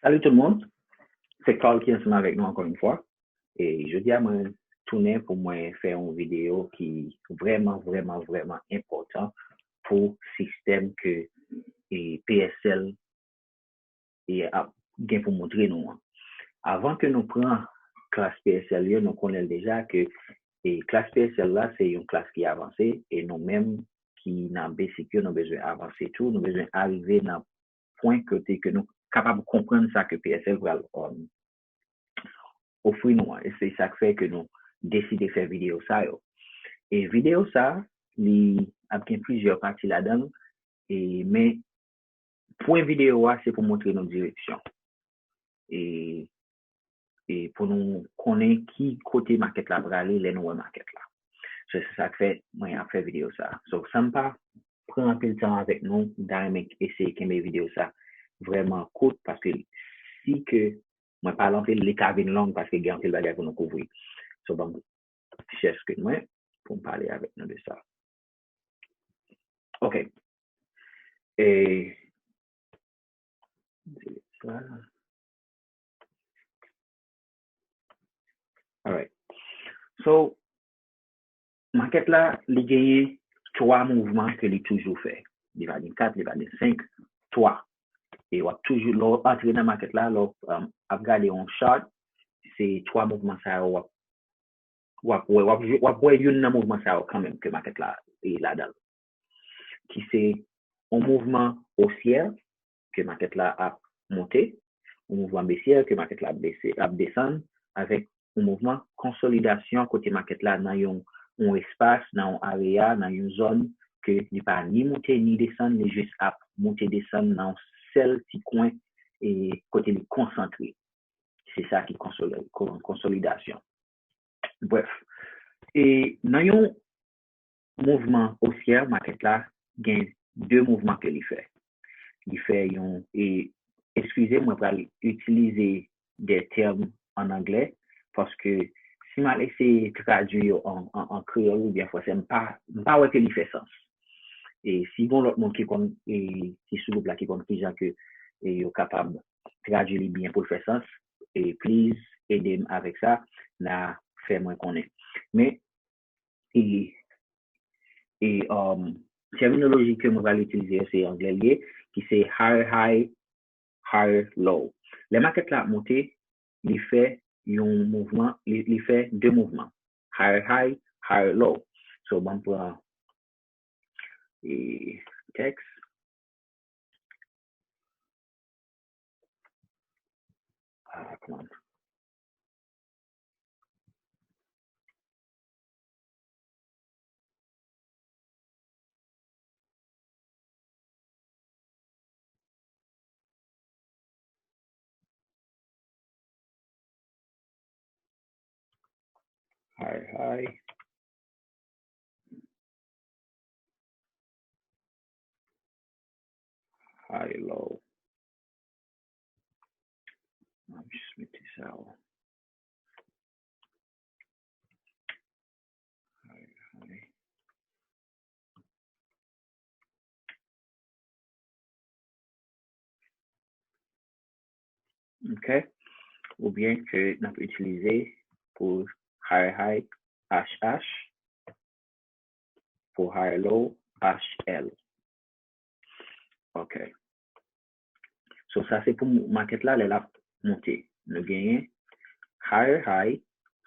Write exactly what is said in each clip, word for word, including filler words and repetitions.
Salut tout le monde, c'est Carl qui est ensemble avec nous encore une fois. E jodi a mwen tounen pou mwen fè yon videyo ki vrèman, vrèman, vrèman enpòtan pou sistèm ke e, P S L e, ap gen pou montre nou an. Avan ke nou pran klas P S L yo, nou konnen l deja ke e, klas P S L la se yon klas ki avanse e nou menm ki nan basic yo, nou bezwen avanse tou, nou bezwen arive nan pwen kote ke nou kapab konprann sa ke P S L pral um, ofri nou an. E se sa k fè ke nou deside fè videyo sa yo. E videyo sa, li ap gen plizyè pati ladan l, e, men pwen videyo a se pou montre nou direksyon. E, e pou nou konnen ki kote makèt la prale lè nou wè makèt la. So, se sa k fè mwen ap fè videyo sa. So, san m pa pran anpil tan avèk nou, m ta renmen eseye kenbe videyo sa vrèman kout, paske si ke mwen pale anpil, li ka vin long paske gen anpil bagay pou nou kouvri. So, ban m chèche screen mwen pou m pale avèk nou de sa. Ok. E, alright. So, makèt la, li genyen twa mouvman ke li toujou fè. Li pa gen kat, li pa gen senk, twa. E w ap toujou, lè w antre nan makèt la, lè w um, ap gade yon chart, se twa mouvman sa yo w ap w ap wè, w ap, w ap wè youn nan mouvman sa yo kanmenm ke makèt la e ladan l. Ki se yon mouvman osyè ke makèt la ap monte, yon mouvman besyè ke makèt la ap bese, ap desann, avèk yon mouvman konsolidasyon kote makèt la nan yon, yon espas, nan yon area, nan yon zòn ke li pa ni moute ni desann, li jis ap moute desann nan yon sèl ti kwen e kote li konsantre. Se sa ki konsoli- kon- konsolidasyon. Bref, e nan yon mouvman osyè, makèt la gen de mouvman ke li fè. Li fè yon, e, eskize, mwen pral itilize de tèm an anglè, paske si m al eseye tradui yo an, an, an kreyòl oubyen fransè, m pa, m pa wè ke li fè sans. E si gon lòt moun ki konn, e, ki sou gwoup la, ki konn kijan ke e, yo kapab tradui li byen pou l fè sans, e please ede m avèk sa, n a fè mwen konnen. Men, e, e, um, tèminoloji ke mwen pral itilize yo, se anglè l ye, ki se higher high, higher low. Lè makèt la ap monte, li fè yon mouvman, li, li fè de mouvman. Higher high, higher low. So, ban m pran e, text. Ah, come on. High high. High low. Mwen jis mete sa w. High high. Ok. Oubyen ke n ap itilize pou high high H H, pou high low H L. Ok. So, sa se pou makèt la lè l ap monte. Nou genyen higher high,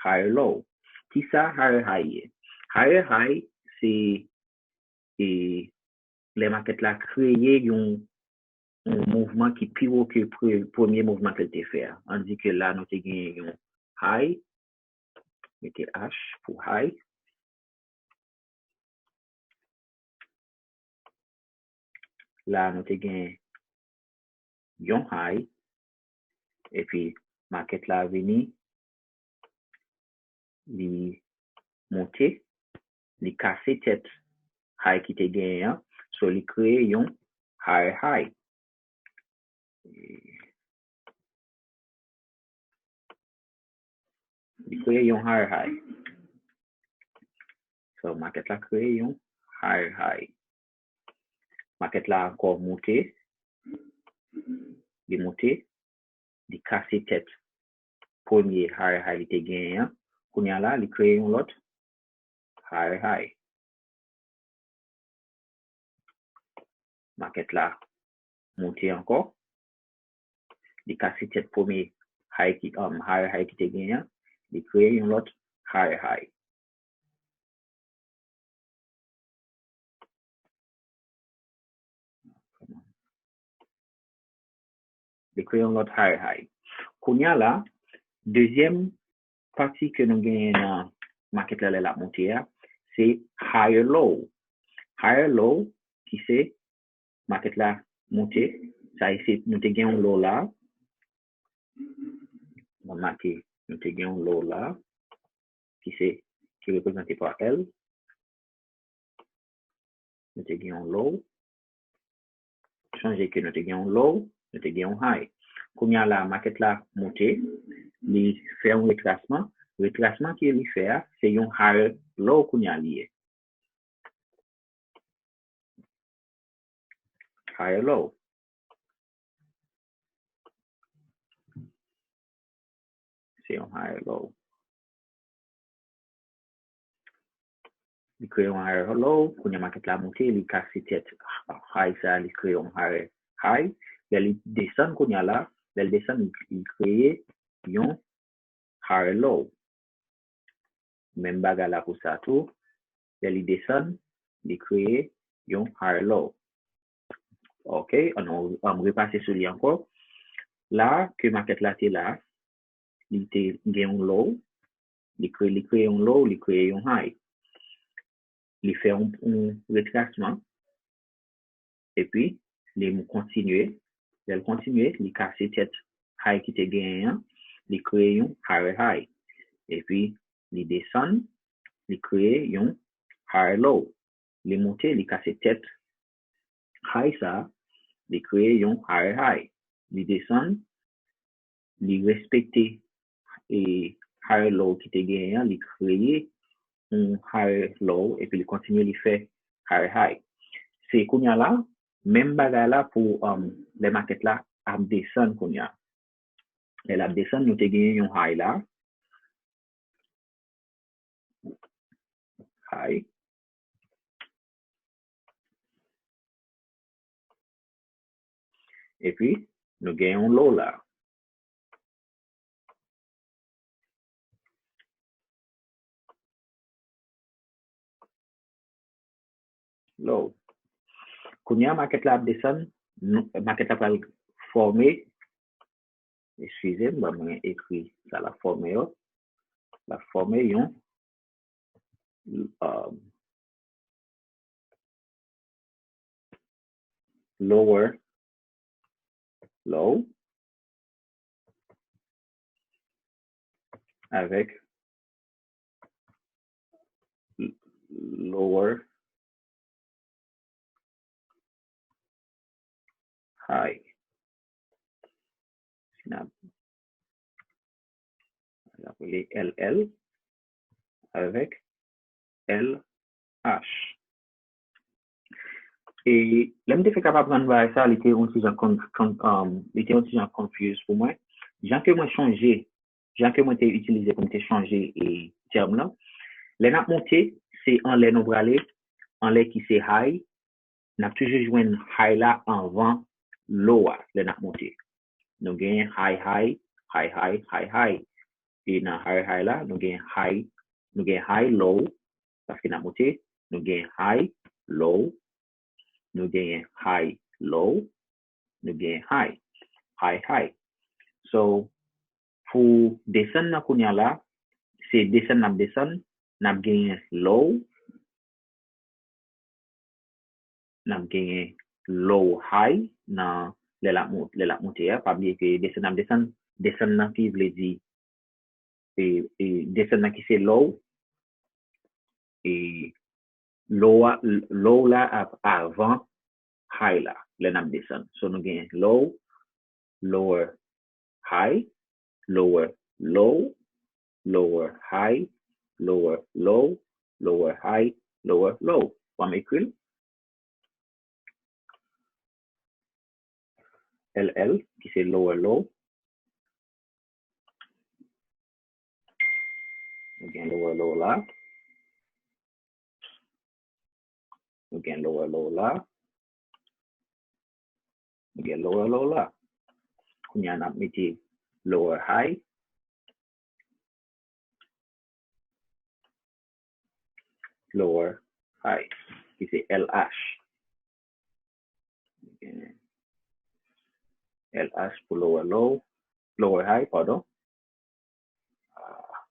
higher low. Kisa higher high ye? Higher high, se e, lè makèt la kreye yon, yon mouvman ki pi wo ke pre, premye mouvman ke l te fè a. Ann di ke la nou te genyen yon high, mete H pou high. La nou te gen yon high, epi makèt la vini, li monte, li kase tèt high ki te genyen an, so li kreye yon higher high. Li kreye yon higher high. So, makèt la kreye yon higher high. Makèt la ankò monte. Li monte. li kase tèt premye higher high li te genyen an. Kounye a la, li kreye yon lòt higher high. Makèt la monte ankò. Li kase tèt premye high ki, um, higher high ki te genyen an. Li kreye yon lòt higher high. Li kreye yon lòt higher high. Kounye a la, dezyèm pati ke nou genyen nan makèt la lè l ap monte a, se higher low. Higher low, ki se makèt la monte, sa e se nou te gen yon low la. Mwen make, nou te gen yon low la, ki se, ki reprezante pa L. Nou te gen yon low. Chonje ke nou te gen yon low, nou te gen yon high. Kounye a la, makèt la monte, li fè yon retrasman. Retrasman ke li fè a, se yon higher low kounye a li ye. Higher low. Se yon higher low. Li kreye yon higher low, kounye a makèt la monte, li kase tèt high sa, li kreye yon higher high. Lè li desann kounye a la, lè li desann, li, li kreye yon higher low. Menm bagay la pou sa tou. Lè li desann, li kreye yon higher low. Ok, ann, ann repase sou li ankò. La, ke makèt la te la, li te gen yon low, li kreye, li kreye yon low, li kreye yon high. Li fè yon, yon retrasman, epi li kontinye. Lè l kontinye, li kase tèt high ki te genyen an, li kreye yon higher high. Epi li desann, li kreye yon higher low. Li monte, li kase tèt high sa, li kreye yon higher high. Li desann, li respekte e higher low ki te genyen an, li kreye yon higher low, epi li kontinye li fè higher high. Se kounye a la, menm bagay la pou, um, lè makèt la ap desann kounye a. Lè l ap desann, nou te genyen yon high la. High. Epi, nou gen yon low la. Low. Kounye a, makèt la ap desann, nou, makèt la pral fòme, eskize m, ban mwen ekri sa l ap fòme yo. L ap fòme yon, um, lower low avèk lower high. N ap, n ap rele L L avèk L H. E lè m te fèk ap aprann bagay sa, li te yon ti jan kon, kon, um, li te yon ti jan confuse pou mwen. Jan ke mwen chonje, jan ke mwen te itilize pou m te chanje e tèm lan, lè n ap monte, se anlè nou prale, anlè ki se high, n ap toujou jwenn high la anvan low a lè n ap monte. Nou genyen high, high, high, high, high, high. E nan high, high la, nou genyen high, nou genyen high, low, paske n ap monte, nou genyen high, low, nou genyen high, low, nou genyen high, high, high. So, pou desann nan kounye a la, se desann n ap desann, n ap genyen low, n ap genyen low high nan lè l ap mou-, lè l ap monte a. Pa bliye ke desann n ap desann, desann nan ki vle di, e, e, desann nan ki se low, e, low a, low la ap avan high la, lè n ap desann. So, nou gen low, lower, high, lower, low, lower, high, lower, low, lower, high, lower, low. Ban m ekri l. L L, ki se lower low, Gen lower low la. Nou gen lower low la. Nou gen lower low la. Kounye a n ap mete lower high. Lower high, ki se L H. L H pou lower low, lower high, padon. Ah.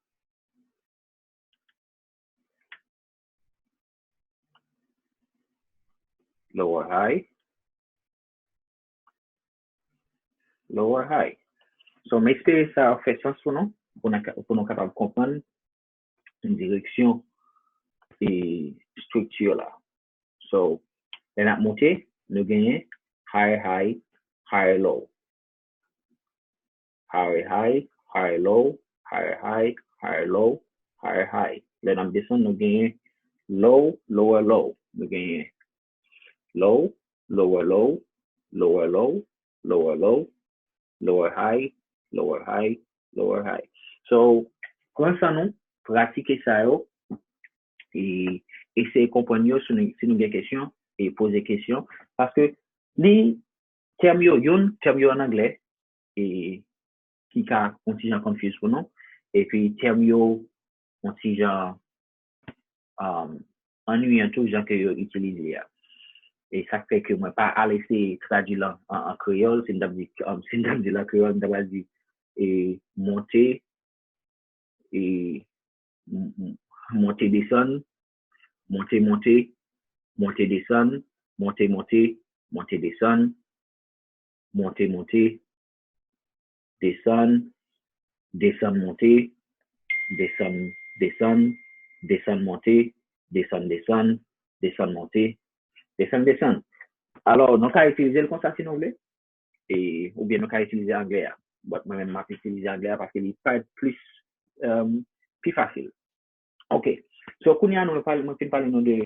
Lower high. Lower high. So, m espere sa fè sans pou nou, pou nou, pou nou kapab konprann direksyon e estrikti la. So, lè n ap monte, nou genyen higher high, higher low. Higher high, higher low, higher high, higher low, higher high. Lè n ap desann, nou genyen low, lower low. Nou genyen low, lower low, lower low, lower low, lower high, lower high, lower high. So, pran san nou, pratike sa yo, e eseye konprann yo si nou, si nou gen kesyon, e poze kesyon. Paske li, tèm yo, youn, tèm yo an anglè, e ki ka yon ti jan confuse pou nou, epi tèm yo yon ti jan um, annuyan tou jan ke yo itilize a. E sa k fè ke mwen pa al eseye tradui l an, an, an kreyòl, si m t ap di, um, si m t ap di l an kreyòl, m ta pral di, e, monte, e, m, m, monte desann, monte monte, monte desann, monte monte, monte desann, monte monte, desann, desann monte, desann desann, desann monte, desann desann, desann monte, desann desann. Alò, nou ka itilize l konsa si nou vle, e, oubyen nou ka itilize anglè a. But mwen menm, m ap itilize anglè a paske li parèt plis, um, pi fasil. Ok. So, kounye a nou pale, mwen fin pale nou de,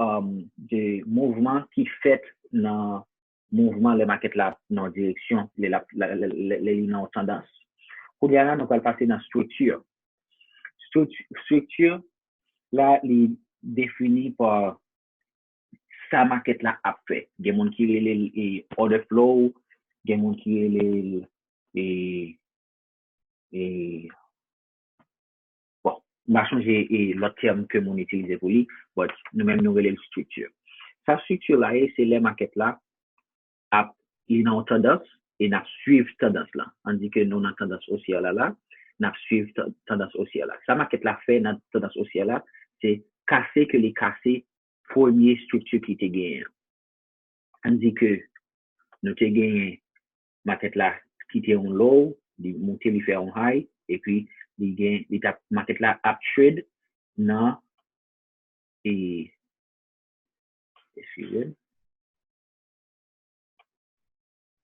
um, de mouvman ki fèt nan mouvman lè makèt la ap nan direksyon, lè l ap, lè, lè, lè, lè li nan yon tandans. Kounye a la, nou pral pase nan estrikti. Estrikti, estrikti la, li defini pa sa makèt la ap fè. Gen moun ki rele l, e, order flow, gen moun ki rele l, e, e, bon, m pa sonje, e, lòt tèm ke moun itilize pou li, but nou menm nou rele l estrikti. Sa estrikti la ye, se lè makèt la ap, li nan yon tandans, e n ap swiv tandans la. Ann di ke nou nan tandans osyè la la, n ap swiv tan-, tandans osyè la. Sa makèt la fè nan tandans osyè la, se kase ke li kase premye estrikti ki te genyen an. Ann di ke nou te genyen makèt la kite yon low, li monte, li fè yon high, epi li gen, li t ap, makèt la ap trade nan, e, eskize m.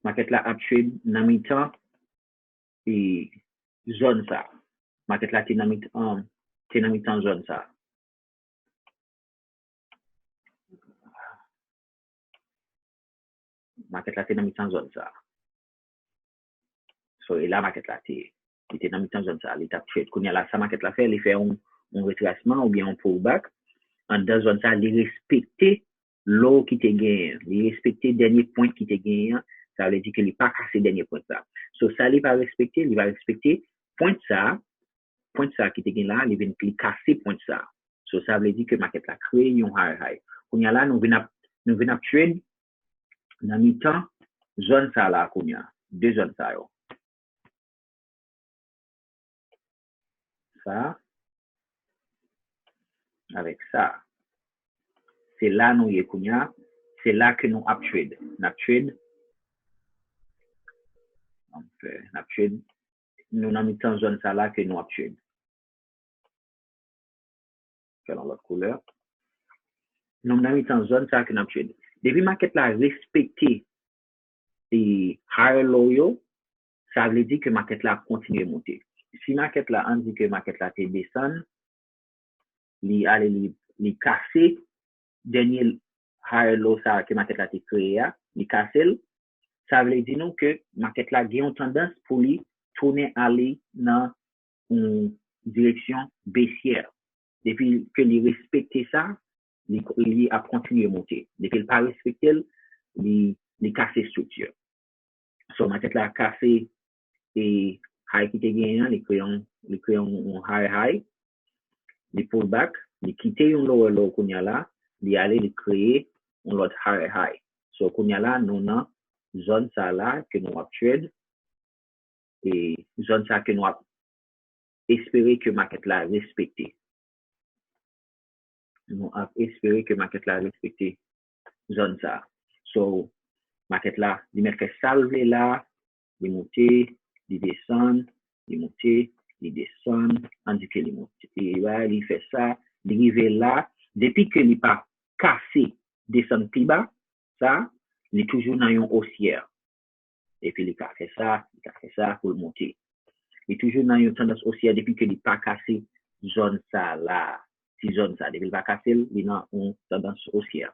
Makèt la ap trade nan mitan, e, zòn sa. Makèt la te nan mitan, te nan mitan zòn sa. Makèt la te nan mitan zòn sa. So, e la makèt la te, li te nan mitan zòn sa, li t ap trade. Kounye a la, sa makèt la fè, li fè yon, yon retrasman oubyen yon pullback. Anndan zòn sa, li respekte low ki te genyen an. Li respekte dènye pwent ki te genyen an. Sa vle di ke li pa kase dènye pwent sa. So, sa li pa respekte, li pa respekte pwent sa, pwent sa ki te gen la, li vin, li kase pwent sa. So, sa vle di ke makèt la kreye yon higher high. Kounye a la, nou vin ap, nou vin ap trade nan mitan zòn sa la kounye a. De zòn sa yo. Sa. Avèk sa. Se la nou ye kounye a. Se la ke nou ap trade. N ap trade. N ap trade. Nou nan mitan zòn sa la ke nou ap trade. Fè l yon lòt koulè. Nou nan mitan zòn sa ke n ap trade. Depi makèt la respekte, e, higher low yo, sa vle di ke makèt la ap kontinye monte. Si makèt la, ann di ke makèt la te desann, li ale, li, li kase dènye higher low sa ke makèt la te kreye a, li kase l, sa vle di nou ke makèt la gen yon tandans pou li tounen ale nan yon direksyon besyè. Depi ke li respekte sa, li, li ap kontinye monte. Depi l pa respekte l, li, li kase estrikti. So, makèt la kase e high ki te genyen an, li kreye yon, li kreye yon, yon higher high, li pull back, li kite yon lower low kounye a la, li ale, li kreye yon lòt higher high. So, kounye a la, nou nan zòn sa la ke nou ap trade, e zòn sa ke nou ap espere ke makèt la respekte. Nou ap espere ke makèt la respekte zòn sa. So, makèt la, li mèt fè sa l vle la, li monte, li desann, li monte, li desann, ann di ke li monte, e la, li fè sa, li rive la, depi ke li pa kase, desann pi ba, sa, li toujou nan yon osyè. Epi li ka fè sa, li ka fè sa pou l monte. Li toujou nan yon tandans osyè depi ke li pa kase zòn sa la. Ti zòn sa, depi l pa kase l, li nan yon tandans osyè.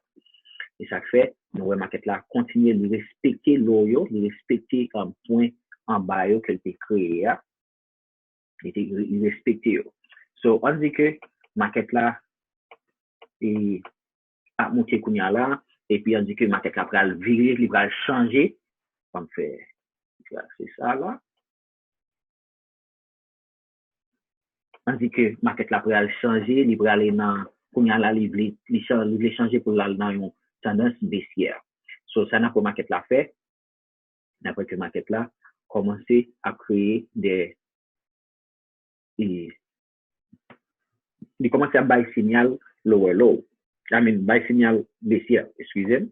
E sa k fè, nou wè makèt la kontinye, li respekte low yo, li respekte, um, pwen anba yo ke l te kreye a. Li te, li respekte yo. So, ann di ke makèt la, e, ap monte kounye a la, epi ann di ke makèt la pral vire, li pral chanje. Ann fè, se sa la. Ann di ke makèt la pral chanje, li prale nan, kounye a la, li vle, li chan-, li vle chanje pou l al nan yon tandans besyè. So, sa n ap wè makèt la fè, n ap wè ke makèt la kòmanse ap kreye de, e, li kòmanse ap bay sinyal lower low. I mean, bay sinyal besyè, eskize m.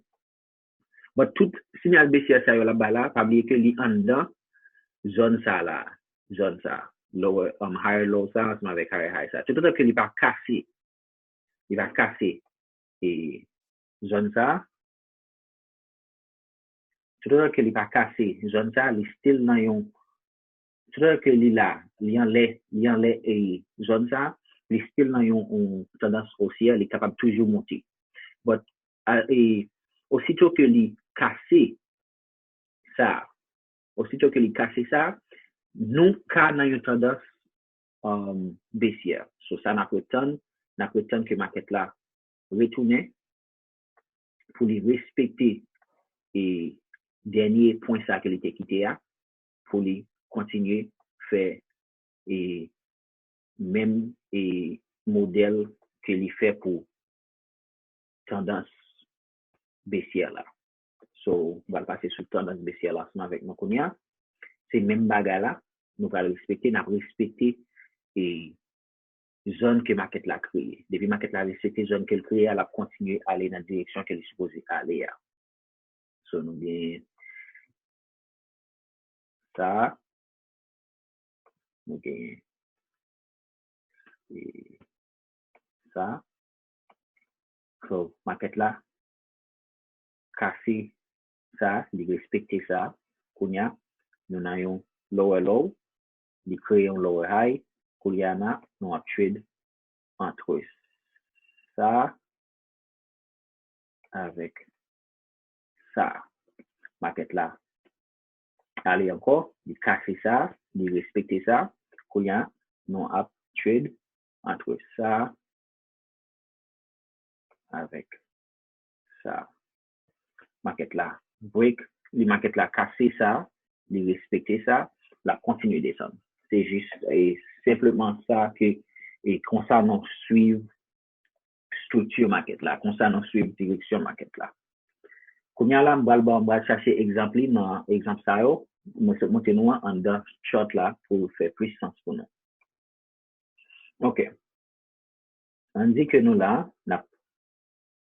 But tout sinyal besyè sa yo l ap bay la, pa bliye ke li anndan zòn sa la, zòn sa, lower, um, higher low sa, ansanm avèk higher high sa. Toutotan ke li pa kase, li pa kase, e, zòn sa, toutotan ke li pa kase zòn sa, li still nan yon, toutotan ke li la, li anlè, li anlè, e, zòn sa, li still nan yon, yon tandans osyè, li kapab toujou monte. But, a, e, osito ke li kase sa, osito ke li kase sa, nou ka nan yon tandans, um, besyè. So, sa n ap ret tann, n ap ret tann ke makèt la retounen pou li respekte, e, dènye pwen sa ke li te kite a, pou li kontinye fè, e, menm, e, modèl ke li fè pou tandans besyè la. So, m pral pase sou tandans besyè la ansanm avèk nou kounye a. Se menm bagay la, nou pral respekte, n ap respekte, e, zòn ke makèt la kreye. Depi makèt la respekte zòn ke l kreye a, l ap kontinye ale nan direksyon ke li sipoze ale a. So, nou gen sa, nou gen, e, sa. So, makèt la kase sa, li respekte sa. Kounye a, nou nan yon lower low, li kreye yon lower high. Kounye a, nou ap trade antre sa avèk sa. Makèt la ale ankò, li kase sa, li respekte sa. Kounye a, nou ap trade antre sa avèk sa. Makèt la break, li makèt la kase sa, li respekte sa, l ap kontinye desann. Se jis, e, senpleman sa ke, e, konsa nou swiv estrikti makèt la, konsa nou swiv direksyon makèt la. Kounye a la, m pral ba, m pral chache egzanp li nan egzanp sa yo, mwen sot montre nou an anndan chart la pou fè plis sans pou nou. Ok. Ann di ke nou la, n ap,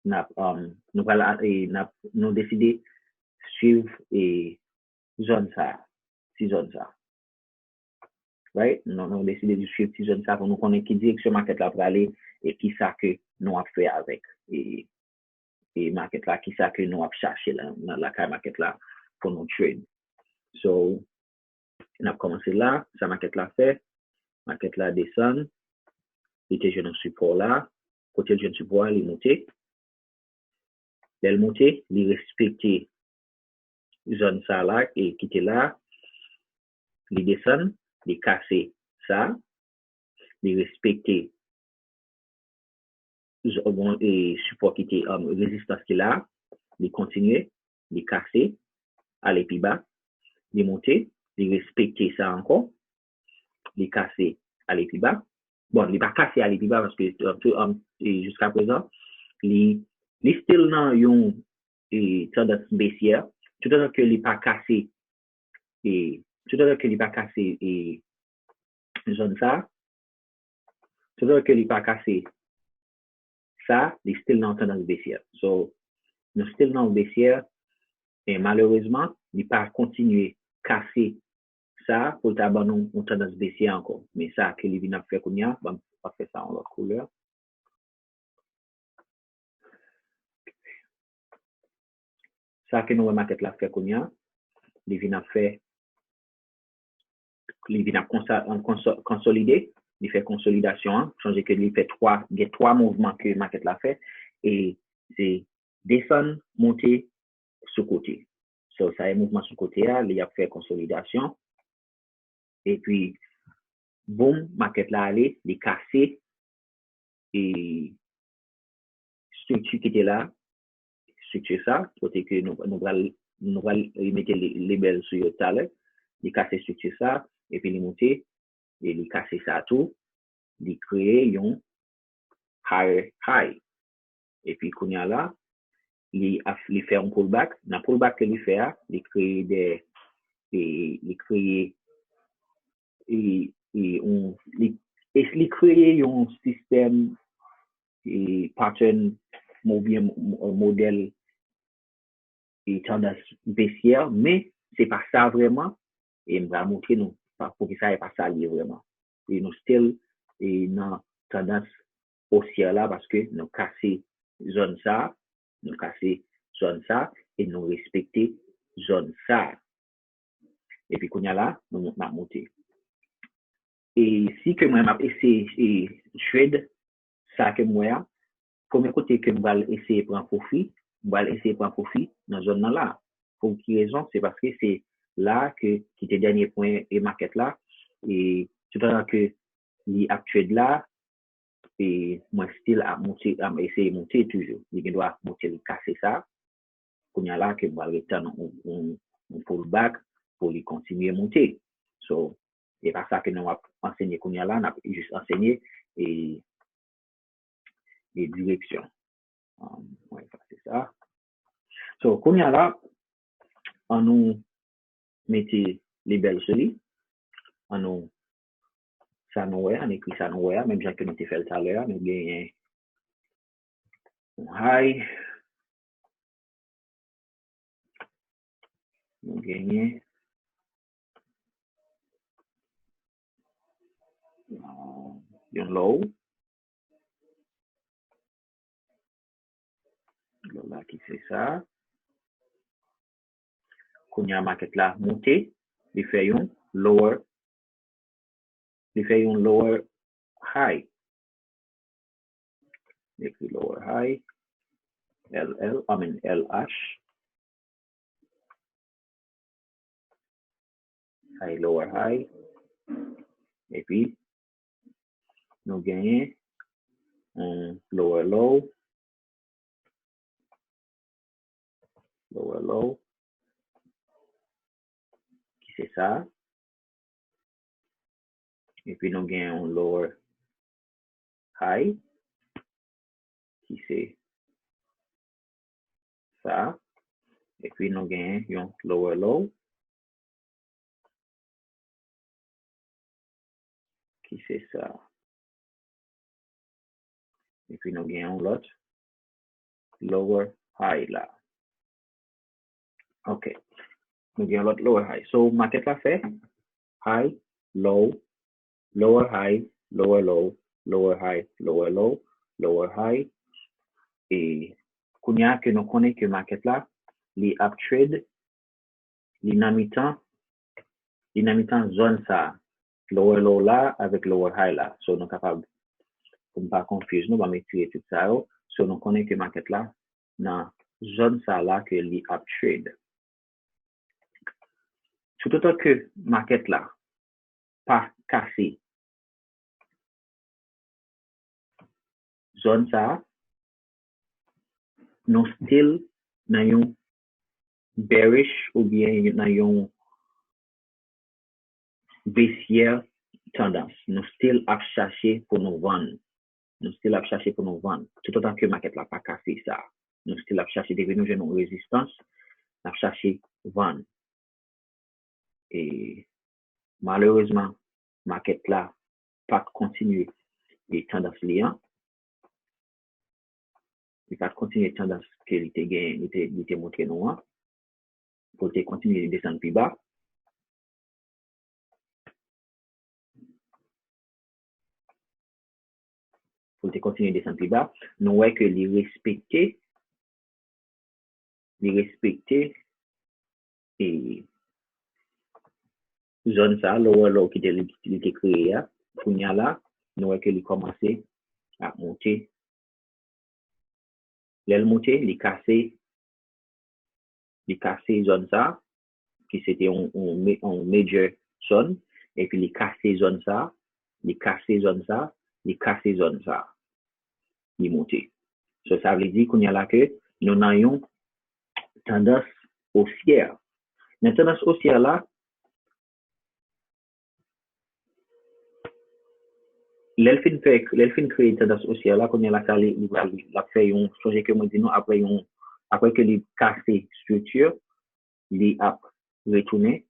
n ap, um, nou pral, e, n ap, nou deside swiv, e, zòn sa, ti zòn sa. Right? Nou, nou deside swiv ti zòn sa pou nou konnen ki direksyon makèt la prale e ki sa ke nou ap fè avèk, e, e makèt la, ki sa ke nou ap chache la, nan lakay makèt la pou nou trade. So, n ap kòmanse la, sa makèt la fè, makèt la desann, li te jwenn yon sipò la, kote l jwenn sipò a, li monte. Lè l monte, li respekte zòn sa la, e ki te la, li desann, li kase sa, li respekte sipò ki te, rezistans ki la, li kontinye, li kase, ale pi ba, li monte, li respekte sa ankò, li kase, ale pi ba. Bon, li pa kase ale pi ba paske jiskaprezan, li, li still nan yon tandans besyè, toutotan ke li pa kase, toutotan ke li pa kase zòn sa, toutotan ke li pa kase sa, li still nan yon tandans besyè. So, nou still nan yon besyè, e malerezman, li pa kontinye kase sa pou l ta ban nou yon tandans besyè ankò. Men sa ke li vin ap fè kounye a, ban m ap fè sa yon lòt koulè. Sa ke nou wè makèt la fè kounye a, li vin ap fè, li vin ap konsa, konso- konsolide, li fè konsolidasyon an, sonje ke li fè twa, gen twa mouvman ke makèt la fè, e se desann, monte, sou kote. So, sa e mouvman sou kote a, li ap fè konsolidasyon. Epi, boum, makèt la ale, li kase, e estrikti ki te la, estrikti sa, kote ke nou, nou pral, nou pral mete label sou yo talè, li kase estrikti sa, epi li monte, e li kase sa tou, li kreye yon higher high. Epi kounye a la, li, li fè yon pullback. Nan pullback ke li fè a, li kreye de, e, li kreye, e, e, yon, li, e li kreye yon sistèm, e, pattern, oubyen modèl, e, tandans besyè, men se pa sa vrèman, e m pral montre nou poukisa e pa sa li ye vrèman. E nou still, e, nan tandans osyè la paske nou kase zòn sa, nou kase zòn sa, e nou respekte zòn sa. Epi kounye a la, nou, n ap monte. E si ke mwen m ap eseye, e, trade sa ke m wè a, premye kote ke m pral eseye pran pwofi, m pral eseye pran pwofi nan zòn nan la. Pou ki rezon? Se paske se la ke, ki te dènye pwen e makèt la, e toutotan ke li ap trade la, e mwen still ap monte, ap eseye monte toujou. Li gen dwa monte, li kase sa. Kounye a la ke m pral ret tann yon, yon, yon pullback pou li kontinye monte. So, e pa sa ke nou ap ansenye kounye a la, n ap jis ansenye e, e direksyon. Um, mwen efase sa. So, kounye a la, an nou mete label sou li. An nou, sa nou wè, an ekri sa nou wè a, menm jan ke nou te fè l talè a, nou genyen yon high, nou genyen, uh, yon low, low la ki se sa. Kounye a makèt la monte, li fè yon lower, li fè yon lower high. Li ekri lower high, L L, I mean L H. High, lower high. Epi, nou genyen yon lower low, lower low, ki se sa. Epi nou gen yon lower high, ki se sa. Epi nou gen yon lower low, ki se sa. Epi nou gen yon lòt lower high la. Ok. Nou gen yon lòt lower high. So, market la fè high, low, lower high, lower low, lower high, lower low, lower high. E kounye a ke nou konnen ke market la, li ap trade, li nan mitan, li nan mitan zòn sa, lower low la avèk lower high la. So, nou kapab, pou m pa confuse nou, ban m retire tout sa yo. So, nou konnen ke market la, nan zòn sa la ke li ap trade. Toutotan ke market la pa kase, zòn sa a, nou still nan yon bearish oubyen nan yon baissière tendance. Nou still ap chache pou nou vann. Nou still ap chache pou nou vann. Toutotan ke market la pa kase sa, nou still ap chache depi nou jwenn yon rezistans, n ap chache vann. E malerezman, market la pa t kontinye e tandans li an. Li pa t kontinye tandans ke li te gen, li te, li te montre nou an. Pou l te kontinye desann pi ba. Pou l te kontinye desann pi ba. Nou wè ke li respekte, li respekte e zòn sa, lower low ki te, li, li te kreye a. Kounye a la, nou wè ke li kòmanse ap monte. Lè l monte, li kase, li kase zòn sa, ki se te yon, yon, yon major zòn, epi li kase zòn sa, li kase zòn sa, li kase zòn sa. Li monte. So, sa vle di kounye a la ke nou nan yon tandans osyè. Nan tandans osyè la, lè l fin fè, lè l fin kreye tandans osyè la, kounye a la sa li, li, li, l ap fè yon, sonje ke mwen di nou, apre yon, apre ke li kase estrikti, li ap retounen,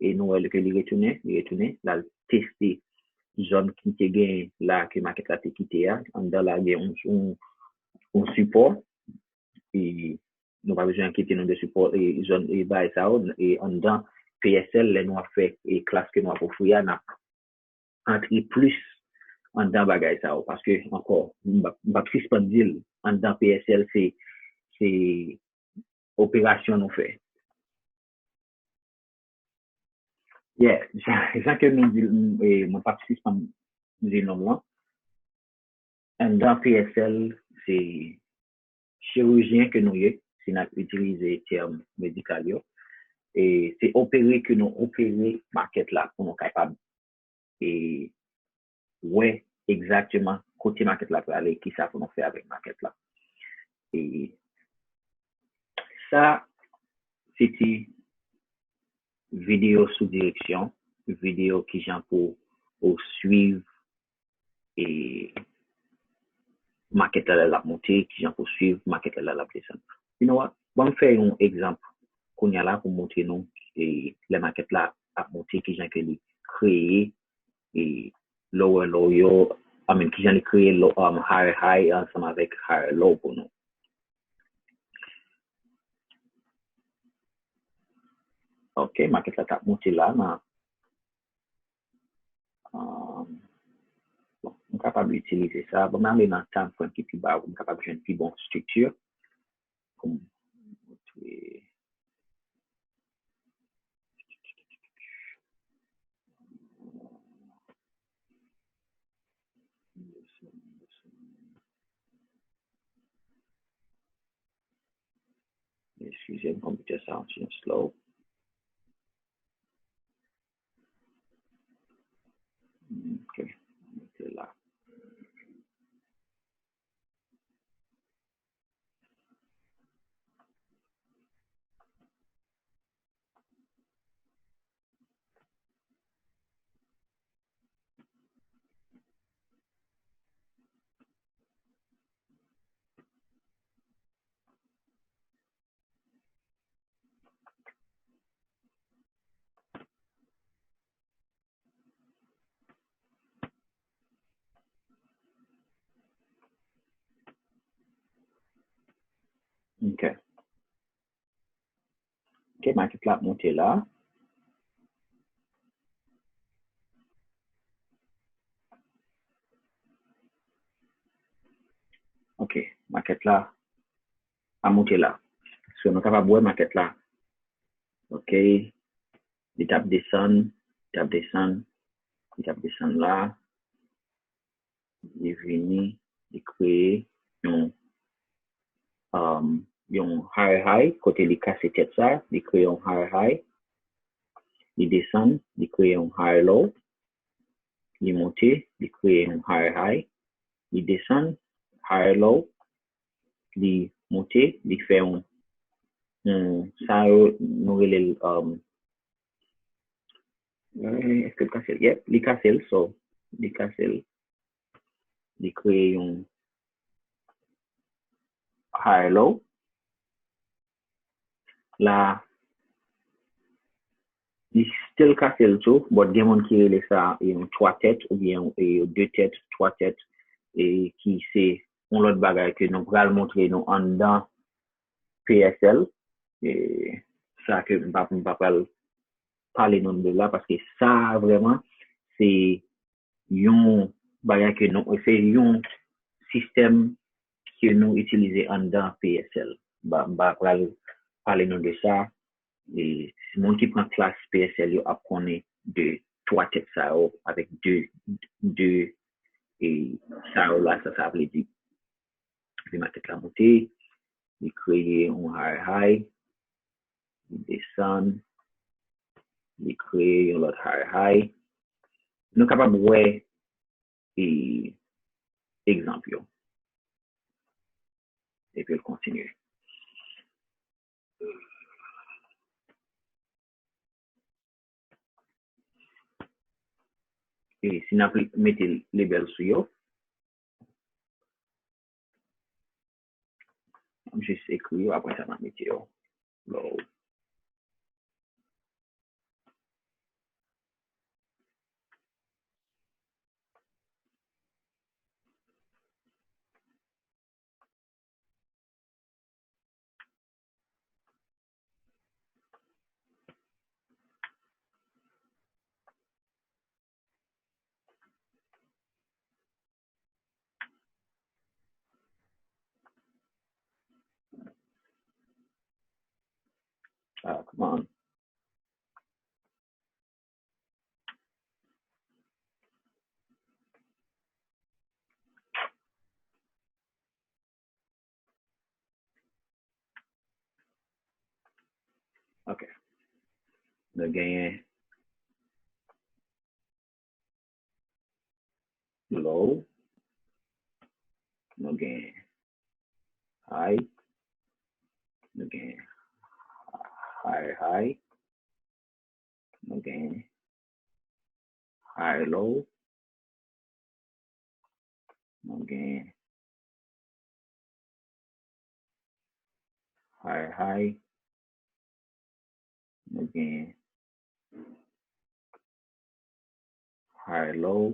e nou wè ke li retounen, li retounen, l al teste zòn ki te gen la, ke market la te kite a, anndan la gen yon, yon, yon sipò, e nou pa bezwen enkyete nou de sipò, e zòn, e bagay sa yo, e anndan P S L, lè nou ap fè, e klas ke nou ap ofri a, n ap antre plis anndan bagay sa yo, paske ankò, m p ap, m p ap sispann di l, anndan P S L se, se operasyon nou fè. Yeah, jan, jan ke nou di, m, e, mwen p ap sispann di non lan. Anndan P S L, se chirijyen ke nou ye, si n ap itilize tèm medikal yo. E se opere ke nou opere market la pou nou kapab e wè egzakteman kote market la prale, kisa pou nou fè avèk market la. E sa, se ti videyo sou direksyon, videyo kijan pou ou swiv e market la lè l ap monte, kijan pou swiv market la lè l ap desann. You know what? Ban m fè yon egzanp kounye a la pou montre nou e lè market la ap monte, kijan ke li kreye e lower low yo, I mean, kijan li kreye low, um, higher high ansanm avèk higher low pou nou. Ok, market la t ap monte la nan, um, bon, m kapab itilize sa. Bon, m ale nan time frame ki pi ba pou m kapab jwenn pi bon estrikti pou m montre. Eskize m, konpitè sa yon ti jan slow. Ok, mete la. Ok. Ok, market la ap monte la. Ok, market la ap monte la. So, nou kapab wè market la. Ok, li t ap desann, li t ap desann, li t ap desann la. Li vini, li kreye yon, um, yon higher high, kote li kase tèt sa, li kreye yon higher high. Li desann, li kreye yon higher low. Li monte, li kreye yon higher high. Li desann, higher low, li monte, li fè yon, yon, sa yo, nou rele l, um, eh, èske l kase l? Yep, li kase l, so, li kase l. Li kreye yon higher low. La, li still kase l tou, but gen moun ki rele sa yon twa tèt oubyen yon, e, de tèt, twa tèt, e ki se yon lòt bagay ke nou pral montre nou anndan P S L. E sa ke m pa, m pa pral pale nou de la, paske sa a vrèman, se yon bagay ke nou, se yon sistèm ke nou itilize anndan P S L. Ba, m pa pral pale nou de sa. E, moun ki pran klas P S L yo ap konnen de twa tèt sa yo avèk de, de, e, sa yo la, sa, sa vle di. Li maket la monte, li kreye yon higher high, li desann, li kreye yon lòt higher high. Nou kapab wè, e, egzanp yo. Epi l kontinye. E si n ap mete label sou yo, m ap jis ekri yo, apre sa, m ap mete yo. Low. Ah, come on. Ok. Nou genyen low, nou genyen high, nou genyen higher high, nou genyen higher low, nou genyen higher high, nou genyen higher low,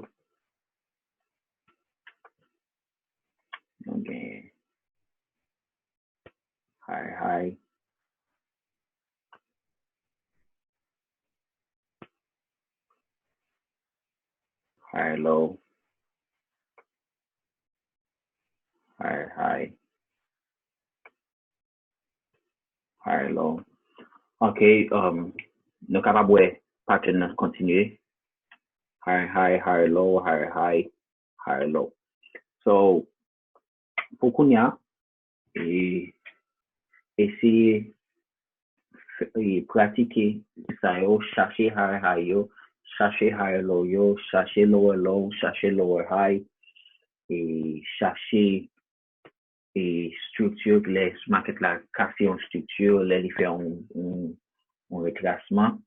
nou genyen higher high, higher low, higher high, higher low. Ok, um, nou kapab wè pattern nan kontinye. Higher high, higher low, higher high, higher low. So, pou kounye a, e, eseye fè, e, pratike sa yo, chache higher high yo, chache higher low yo, chache lower low, chache lower high, e chache, e, structure, lè market la kase yon structure, lè li fè yon, yon, yon retrasman.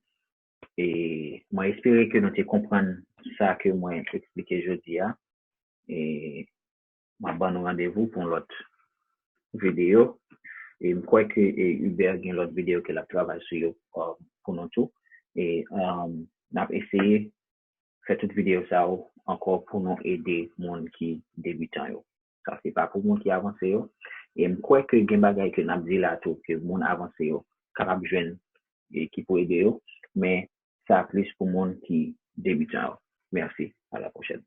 E mwen espere ke nou te konprann sa ke mwen eksplike jodi a. E m ap ban nou randevou pou yon lòt videyo. E m kwè ke, e, Hubert gen lòt videyo ke l ap travay sou yo, uh, pou nou tou. E, um, n ap eseye fè tout videyo sa yo ankò pou nou ede moun ki debitan yo. Sa se pa pou moun ki avanse yo. E m kwè ke gen bagay ke n ap di la tou ke moun avanse yo kapab jwenn e ki pou ede yo, men sa plis pou moun ki debitan yo. Mèsi, à la prochaine.